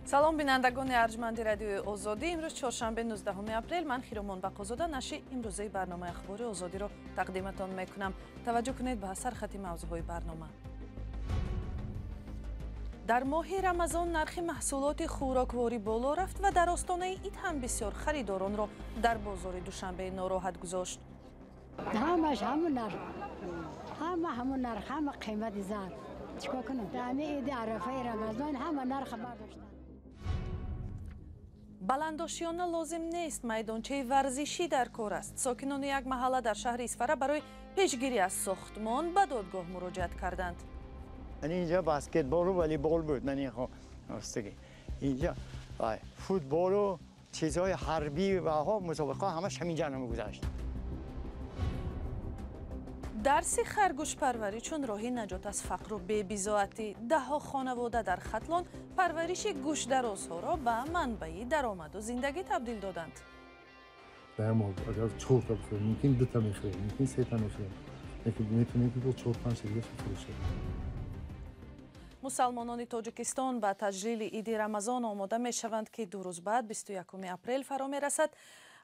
Салом, бинандагони арҷманди Радиои Озодӣ. Имрӯз чоршанбе, 19 апрел. Ман Хиромон Бақозода нашри имрӯзаи барномаи Ахбори Озодиро тақдиматон мекунам. Таваҷҷӯҳ кунед ба сархати мавзӯъҳои барнома. Дар моҳи Рамазон нархи маҳсулоти хӯрокворӣ боло рафт ва дар остонаи ид ҳам бисёр харидоронро дар бозори Душанбе нороҳат гузошт. Ҳамаш ҳамун нарх, ҳама ҳамун нарх, ҳама қимати зар. Чикор кунам? Дар иди Арафаи Рамазон ҳама нарх бардоштанд. Баландошиёна лозим нест, майдончаи варзишӣ дар кор аст. Сокинони як маҳалла дар шаҳри Исфара барои пешгирӣ аз сохтмон ба додгоҳ муроҷиат карданд. Инҷа баскетболу волейбол буд, инҷа футболу чизҳои ҳарбӣ ваҳо, мусобиқаҳо ҳамаш ҳаминҷа намегузашт. Дарси харгӯшпарварӣ чун роҳи наҷот аз фақру бебизоатӣ. Даҳҳо хонавода дар Хатлон парвариши гӯшдарозҳоро ба манбаи даромаду зиндагӣ табдил доданд. Дар моҳ агар чорта бихӯрем, мумкин дута мехӯрем, мумкин сета мехӯрем, лекин метавонем, ки бо чор панҷ дига фурӯшем. Мусалмонони Тоҷикистон ба таҷлили иди Рамазон омода мешаванд, ки 2 рӯз баъд, 21 апрел, фаро мерасад.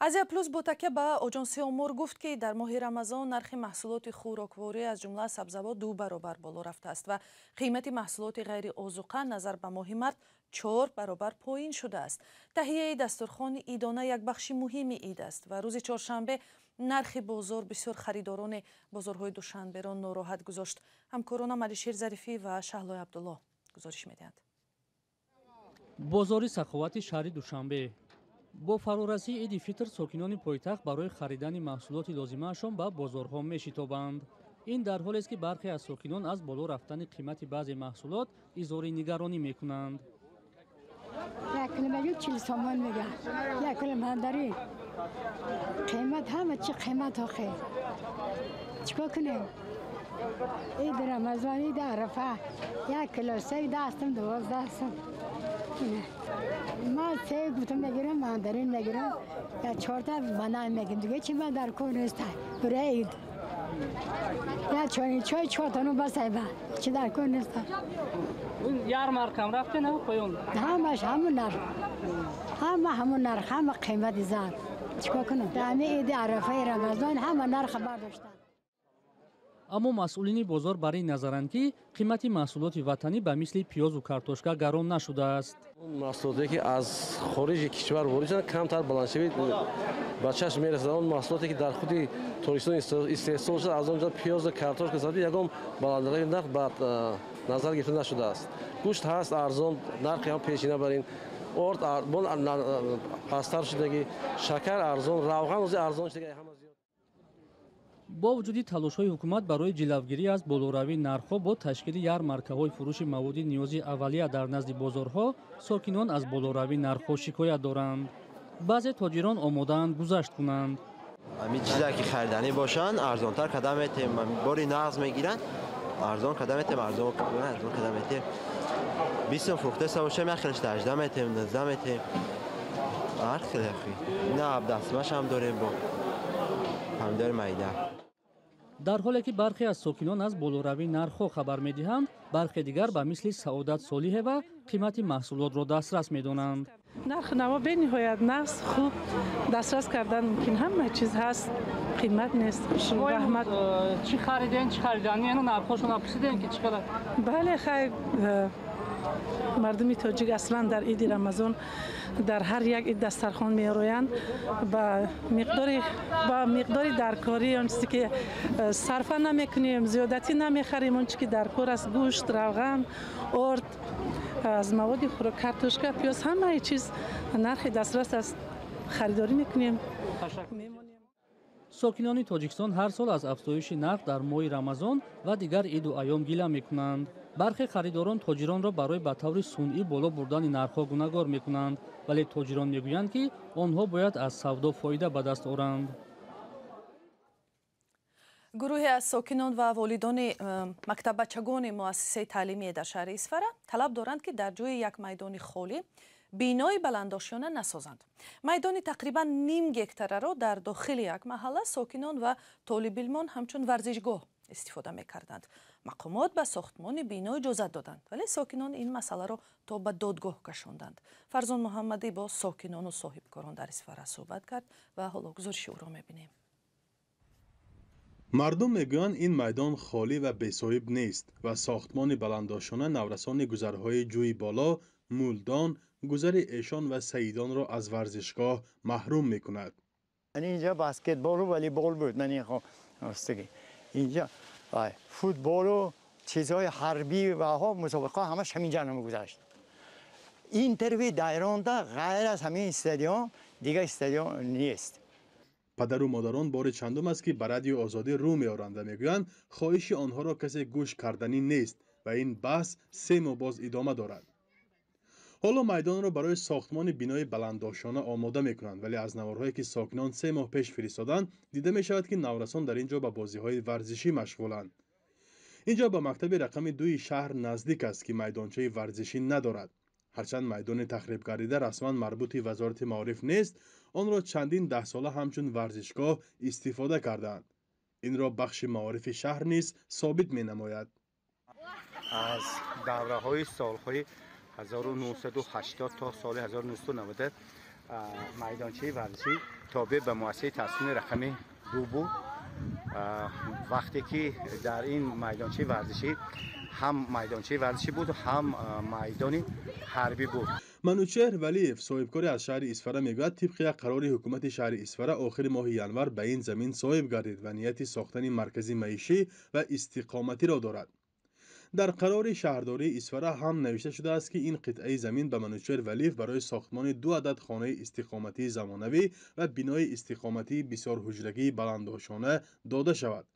Азия Плюс бо такя ба оҷонси омор гуфт, ки дар моҳи Рамазон нархи маҳсулоти хӯрокворӣ, аз ҷумла сабзавот, 2 баробар боло рафтааст ва қимати маҳсулоти ғайриозуқа назар ба моҳи март 4 баробар поин шудааст. Таҳияи дастурхони идона як бахши муҳими ид аст ва рӯзи чоршанбе нархи бозор бисёр харидорони бозорҳои Душанберо нороҳат гузошт. Ҳамкоронам Алишер Зарифӣ ва Шаҳлои Абдулло гузориш медиҳанд. Бозори Саховати шаҳри Душанбе. Бо фарорасии иди Фитр сокинони пойтахт барои харидани маҳсулоти лозимаашон ба бозорҳо мешитобанд. Ин дар ҳолест, ки бархе аз сокинон аз боло рафтани қимати баъзе маҳсулот изҳори нигаронӣ мекунанд. Як кило мегӯ 40 сомон мега, як кило мандарин қимат, ҳама чи қимат. Охе, чикор кунем? Иди Рамазон, иди Арафа, як кило себ дастам 12 сом. Ман себ гуфтам мегирам, мандарин мегирам, я чорта банан мегирам, дига чи ман дар кор нест. Барои ид я чой чой чортану басайба, чи дар кор нест. Ярмаркам рафте на поён? Ҳамаш ҳамун нарх, ҳама ҳамун нарх, ҳама қимати зар. Чикор кунам? Дар иди Арафаи Рамазон ҳама нарх бардоштанд. Аммо масъулини бозор бар ин назаранд, ки қимати маҳсулоти ватанӣ ба мисли пиёзу картошка гарон нашудааст. Маҳсулоте, ки аз хориҷи кишвар ворид шуданд, камтар баландшавӣ ба чашм мерасад. Он маҳсулоте, ки дар худи Тоҷикистон истеҳсол шуд, аз он ҷо пиёзу картошка сади, ягон баландравии нарх ба назар гирифта нашудааст. Гӯшт ҳаст арзон, нархи ҳам пешина бар ин, орд пасттар шудагӣ, шакар арзон, равған ози арзон шудагӣ, ҳама зиёд. Бо вуҷуди талошҳои ҳукумат барои ҷилавгирӣ аз болоравии нархҳо бо ташкили ярмаркаҳои фурӯши маводи ниёзи аввалия дар назди бозорҳо, сокинон аз болоравии нархҳо шикоят доранд. Баъзе тоҷирон омодаанд гузашт кунанд. Ҳамин чизе, ки хариданӣ бошанд, арзонтар када метем, бори нағз мегиранд, арзон када метем, арзон када метем. 20 сом фурӯхтеса бошем, як хелаш 18 метем, 19 метем, ҳар хеле. На абдастмашам дорем бо помидори майда. Дар ҳоле ки бархе аз сокинон аз болоравии нархҳо хабар медиҳанд, бархе дигар ба мисли Саодат Солиҳева қимати маҳсулотро дастрас медонанд. Нархи наво бениҳоят нағз, хуб, дастрас кардан мумкин, ҳама чиз ҳаст, қимат нест. Раҳмат. Чӣ хариден, чӣ харидан? Яъне нархҳошон пурсиден, ки чӣ қадар? Бале, хайр, мардуми тоҷик аслан дар иди Рамазон, дар ҳар як ид дастархон меороянд ба миқдори даркорӣ. Он чизе, ки сарфа намекунем, зиёдатӣ намехарем, он чи ки дар кор аст: гӯшт, равған, орд, аз маводи хӯрок, картошка, пиёз, ҳамаи чиз нархи дастрас аст, харидорӣ мекунем. Сокинони Тоҷикистон ҳар сол аз афзоиши нарх дар моҳи Рамазон ва дигар иду айём гила мекунанд. Бархе харидорон тоҷиронро барои ба таври сунъӣ боло бурдани нархҳо гунаҳгор мекунанд, вале тоҷирон мегӯянд, ки онҳо бояд аз савдо фоида ба даст оранд. Гурӯҳе аз сокинон ва волидони мактаббачагони муассисаи таълимие дар шаҳри Исфара талаб доранд, ки дар ҷои як майдони холӣ бинои баландошёна насозанд. Майдони тақрибан ним гектараро дар дохили як маҳалла сокинон ва толибилмон ҳамчун варзишгоҳ Истифода мекарданд. Мақомот ба сохтмони бино иҷозат доданд, вале сокинон ин масъаларо то ба додгоҳ кашонданд. Фарзон Муҳаммадӣ бо сокинону соҳибкорон дар Исфара суҳбат кард ва ҳоло гузориши ӯро мебинем. Мардум мегӯянд, ин майдон холӣ ва бесоҳиб нест ва сохтмони баландошёна наврасони гузарҳои Ҷӯи Боло, Мулдон, гузари Эшон ва Саидонро аз варзишгоҳ маҳрум мекунад. Инҷа баскетболу волейбол буд, инҷа футболу чизҳои ҳарбӣ ваҳо мусобиқаҳо ҳамаш ҳаминҷа намегузашт. Ин тарафи дайронда ғайр аз ҳамин стадион дигар стадион нест. Падару модарон бори чандум аст, ки ба Радиои Озодӣ рӯ меоранд ва мегӯянд, хоҳиши онҳоро касе гӯш карданӣ нест ва ин баҳс 3 моҳ боз идома дорад. Ҳоло майдонро барои сохтмони бинои баландошёна омода мекунанд, вале аз наворҳое, ки сокинон 3 моҳ пеш фиристоданд, дида мешавад, ки наврасон дар ин ҷо ба бозиҳои варзишӣ машғуланд. Ин ҷо ба мактаби рақами дуи шаҳр наздик аст, ки майдончаи варзишӣ надорад. Ҳарчанд майдони тахрибгардида расман марбути Вазорати маориф нест, онро чандин даҳсола ҳамчун варзишгоҳ истифода кардаанд. Инро бахши маорифи шаҳр низ собит менамояд. Аз давраҳои солҳои 1980 то соли 1990 майдончаи варзишӣ тобеъ ба муассисаи таҳсилоти рақами 2 буд. Вақте ки дар ин майдончаи варзишӣ ҳам майдончаи варзишӣ буд, ҳам майдони ҳарбӣ буд. Манучеҳр Валиев, соҳибкори аз шаҳри Исфара, мегӯяд, тибқи як қарори ҳукумати шаҳри Исфара охири моҳи январ ба ин замин соҳиб гардид ва нияти сохтани маркази маишӣ ва истиқоматиро дорад. Дар қарори шаҳрдории Исфара ҳам навишта шудааст, ки ин қитъаи замин ба Манучеҳр Валиев барои сохтмони ду адад хонаи истиқоматии замонавӣ ва бинои истиқоматии бисёрҳуҷрагии баландошёна дода шавад,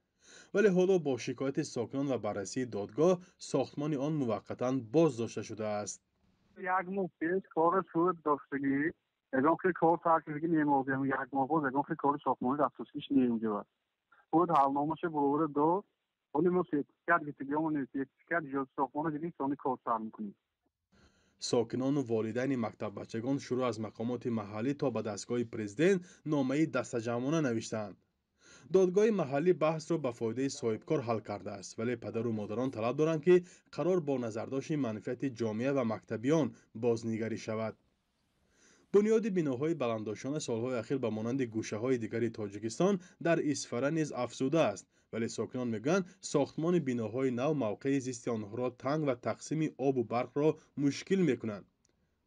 вале ҳоло бо шикояти сокинон ва баррасии додгоҳ сохтмони он муваққатан боз дошта шудааст. Як моҳ пеш кори суд доштагӣ, ягон хел кор таркидагӣ немозем. Як моҳ боз ягон хел кори сохтмонӣ рафтосиш неунҷава буд. Ҳалномаша бовара дод. Ҳоли мо сертификат гирифтагиёмон, сертификат иҷозати сохтмонро гирифтем, сони кор сар мекунем. Сокинону волидайни мактаббачагон шурӯъ аз мақомоти маҳаллӣ то ба дастгоҳи президент номаи дастаҷамъона навиштаанд. Додгоҳи маҳаллӣ баҳсро ба фоидаи соҳибкор ҳал кардааст, вале падару модарон талаб доранд, ки қарор бо назардошти манфиати ҷомеа ва мактабиён бознигарӣ шавад. Бунёди биноҳои баландошёна солҳои ахир ба монанди гӯшаҳои дигари Тоҷикистон дар Исфара низ афзудааст, вале сокинон мегӯянд, сохтмони биноҳои нав мавқеи зисти онҳоро танг ва тақсими обу барқро мушкил мекунанд.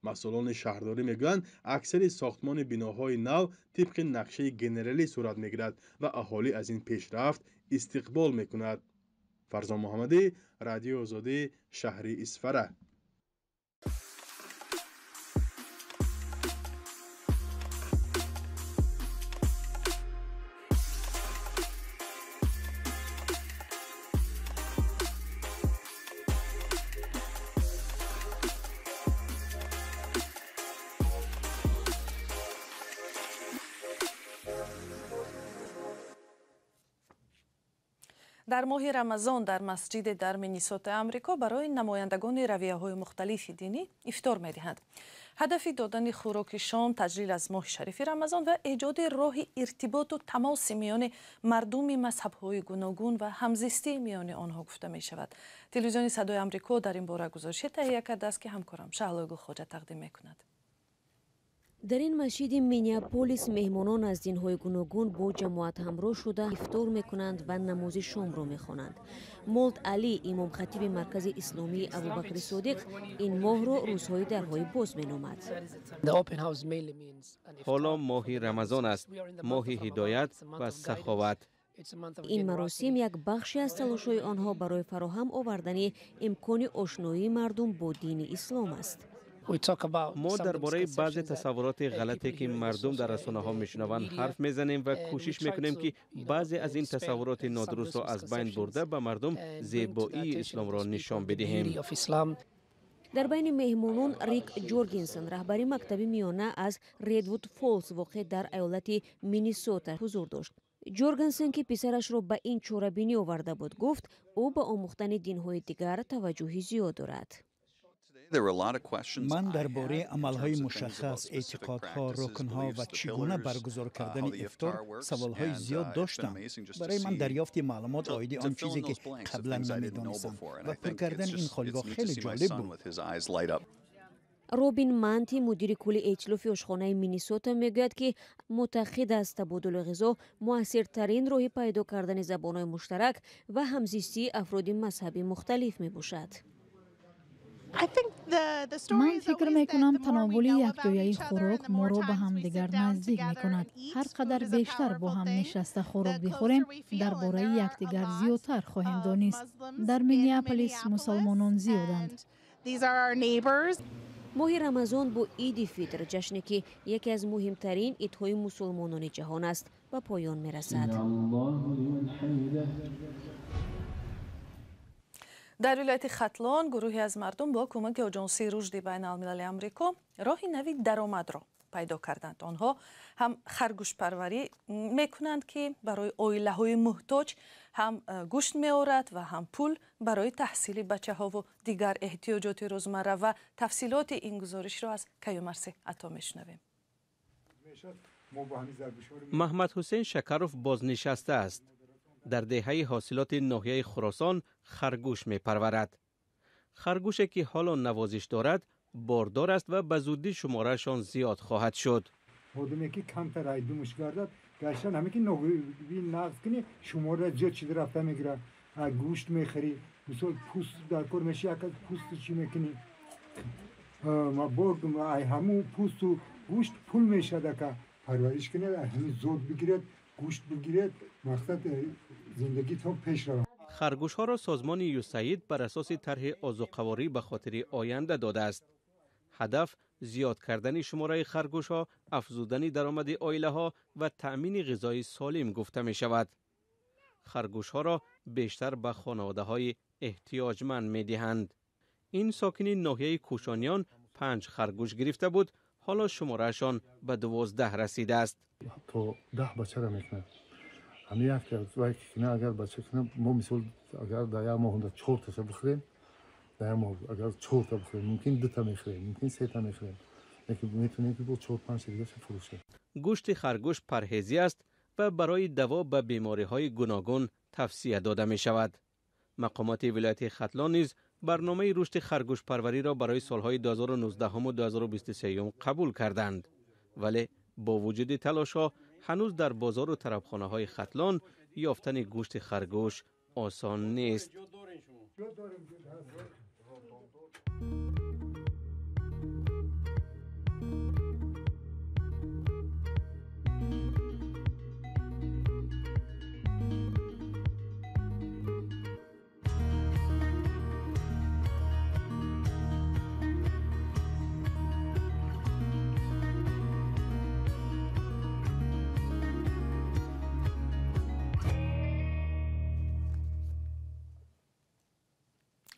Масъулони шаҳрдорӣ мегӯянд, аксари сохтмони биноҳои нав тибқи нақшаи генералӣ сурат мегирад ва аҳолӣ аз ин пешрафт истиқбол мекунад. Фарзон Муҳаммадӣ, Радиои Озодӣ, шаҳри Исфара. Дар моҳи Рамазон дар масҷиде дар Миннесотаи Амрико барои намояндагони равияҳои мухталифи динӣ ифтор медиҳанд. Ҳадафи додани хӯроки шом таҷлил аз моҳи шарифи Рамазон ва эҷоди роҳи иртиботу тамоси миёни мардуми мазҳабҳои гуногун ва ҳамзистии миёни онҳо гуфта мешавад. Телевизиони Садои Амрико дар ин бора гузорише таҳия кардааст, ки ҳамкорам Шаҳлои Гулхоҷа тақдим мекунад. Дар ин масҷиди Миннеаполис меҳмонон аз динҳои гуногун бо ҷамоат ҳамроҳ шуда ифтор мекунанд ва намози шомро мехонанд. Молд Алӣ, имомхатиби маркази исломии Абубакри Содиқ, ин моҳро рӯзҳои дарҳои боз меномад. Ҳоло моҳи Рамазон аст, моҳи ҳидоят ва саховат. Ин маросим як бахше аз талошҳои онҳо барои фароҳам овардани имкони ошноии мардум бо дини ислом аст. Мо дар бораи баъзе тасаввуроти ғалате, ки мардум дар расонаҳо мешунаванд, ҳарф мезанем ва кӯшиш мекунем, ки баъзе аз ин тасаввуроти нодурустро аз байн бурда, ба мардум зебоии исломро нишон бидиҳем. Дар байни меҳмонон Рик Ҷоргенсен, раҳбари мактаби миёна аз Редвуд Фолс, воқеъ дар иёлати Миннесота, ҳузур дошт. Ҷоргенсен, ки писарашро ба ин чорабинӣ оварда буд, гуфт, ӯ ба омӯхтани динҳои дигар таваҷҷӯҳи зиёд дорад. Ман дар бораи амалҳои мушаххас, эътиқодҳо, рукнҳо ва чӣ гуна баргузор кардани ифтор саволҳои зиёд доштам. Барои ман дарёфти маълумот оиди он чизе ки қаблан намедонистам ва пур кардани ин холигоҳ хеле ҷолиб буд. Робин Манти, мудири кулли эътилофи ошхонаи Миннесота, мегӯяд, ки муътақид аст, табодули ғизо муассиртарин роҳи пайдо кардани забонҳои муштарак ва ҳамзистии афроди мазҳаби мухталиф мебошад. Ман фикр мекунам, тановули якҷояи хӯрок моро ба ҳамдигар наздик мекунад. Ҳар қадар бештар бо ҳам нишаста хӯрок бихӯрем, дар бораи якдигар зиёдтар хоҳем донист. Дар Миннеаполис мусалмонон зиёданд. Моҳи Рамазон бо Иди Фитр, ҷашне ки яке аз муҳимтарин идҳои мусулмонони ҷаҳон аст, ба поён мерасад. Дар вилояти Хатлон гурӯҳе аз мардум бо кӯмаки Оҷонсии рушди байналмилали Амрико роҳи нави даромадро пайдо карданд. Онҳо ҳам харгӯшпарварӣ мекунанд, ки барои оилаҳои муҳтоҷ ҳам гӯшт меорад ва ҳам пул барои таҳсили бачаҳову дигар эҳтиёҷоти рӯзмарра. Ва тафсилоти ин гузоришро аз Каюмарси Ато мешунавем. Маҳмад Ҳусейн Шакаров бознишаста аст. Дар деҳаи ҳосилоти ноҳияи Хуросон харгӯш мепарварад. Харгӯше ки ҳоло навозиш дорад, бордор аст ва ба зудӣ шумораашон зиёд хоҳад шуд. Одаме ки камтар айдумуш гардад, гаштан ҳаме ки ногӯи нағз кунӣ, шумора зиёд чиз рафта мегирад. Гӯшт мехӯрӣ, мисол пӯст дар кор меши, як пӯсту чӣ мекунӣ? Ҳамун пӯсту гӯшт пул мешад ака. Парвариш кунед, ҳамин зод бигиред, гӯшт бигиред, мақсад зиндагӣ то пеш равад. Харгӯшҳоро созмони ЮСАИД бар асоси тарҳи озуқаворӣ ба хотири оянда додааст. Ҳадаф зиёд кардани шумораи харгӯшҳо, афзудани даромади оилаҳо ва таъмини ғизои солим гуфта мешавад. Харгӯшҳоро бештар ба хонаводаҳои эҳтиёҷманд медиҳанд. Ин сокини ноҳияи Кӯшониён 5 харгӯш гирифта буд, ҳоло шумораашон ба 12 расидааст. То 10 бачаро мекунад. Ҳамин як агар бача кунам, мо мисол агар дар як моҳ 4 таша бихӯрем, дар як моҳ агар 4 та бихӯрем, мумкин 2 та мехӯрем, мумкин 3 та мехӯрем. Лекин метавонем ки бо 4-5 дигаша фурӯшем. Гӯшти харгӯш парҳезӣ аст ва барои даво ба бемориҳои гуногун тавсия дода мешавад. Мақомоти вилояти Хатлон низ барномаи рушди харгӯшпарвариро барои солҳои 2019 ва 2023 қабул карданд. Вале бо вуҷуди талошҳо ҳанӯз дар бозору тарабхонаҳои Хатлон ёфтани гӯшти харгӯш осон нест.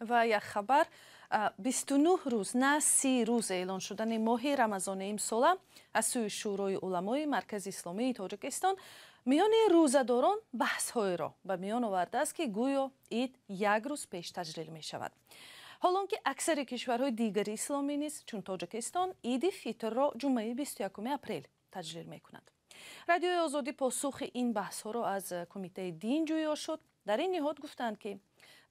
Ва як хабар: 29 рӯз, на 30 рӯз эълон шудани моҳи Рамазони имсола аз сӯи Шӯрои уламои Маркази Исломии Тоҷикистон миёни рӯзадорон баҳсҳоеро ба миён овардааст, ки гӯё ид як рӯз пеш таҷлил мешавад. Ҳолон ки аксари кишварҳои дигари исломӣ низ чун Тоҷикистон иди фитрро ҷумъаи 21 апрел таҷлил мекунанд. Радиои Озодӣ посухи ин баҳсҳоро аз Кумитаи дин ҷӯё шуд. Дар ин ниҳод гуфтанд, ки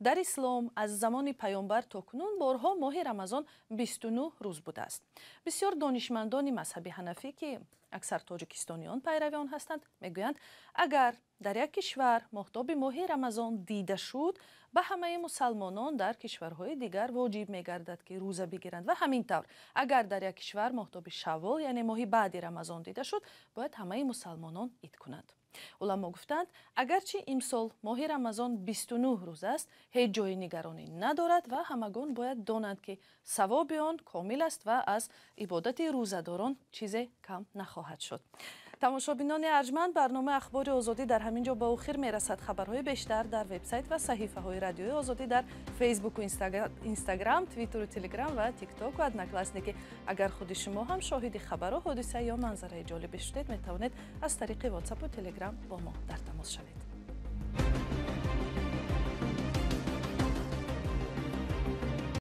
дар ислом аз замони паёмбар то кунун борҳо моҳи Рамазон 29 рӯз будааст. Бисёр донишмандони мазҳаби ҳанафӣ, ки аксар тоҷикистониён пайрави он ҳастанд, мегӯянд, агар дар як кишвар моҳтоби моҳи Рамазон дида шуд, ба ҳамаи мусалмонон дар кишварҳои дигар воҷиб мегардад, ки рӯза бигиранд. Ва ҳамин тавр агар дар як кишвар моҳтоби шаввол, яъне моҳи баъди Рамазон дида шуд, бояд ҳамаи мусалмонон ид кунанд. Уламо гуфтанд, агарчи имсол моҳи Рамазон 29 рӯз аст, ҳеҷ ҷои нигаронӣ надорад ва ҳамагон бояд донанд, ки савоби он комил аст ва аз ибодати рӯзадорон чизе кам нахоҳад шуд. Тамошобинони арҷманд, барномаи Ахбори Озодӣ дар ҳамин ҷо ба охир мерасад. Хабарҳои бештар дар вебсайт ва саҳифаҳои Радиои Озодӣ дар Фейсбуку Инстаграм, Твиттеру Телеграм ва Тиктоку Одноклассники. Агар худи шумо ҳам шоҳиди хабару ҳодиса ё манзараи ҷолибе шудед, метавонед аз тариқи Ватсапу Телеграм бо мо дар тамос шавед.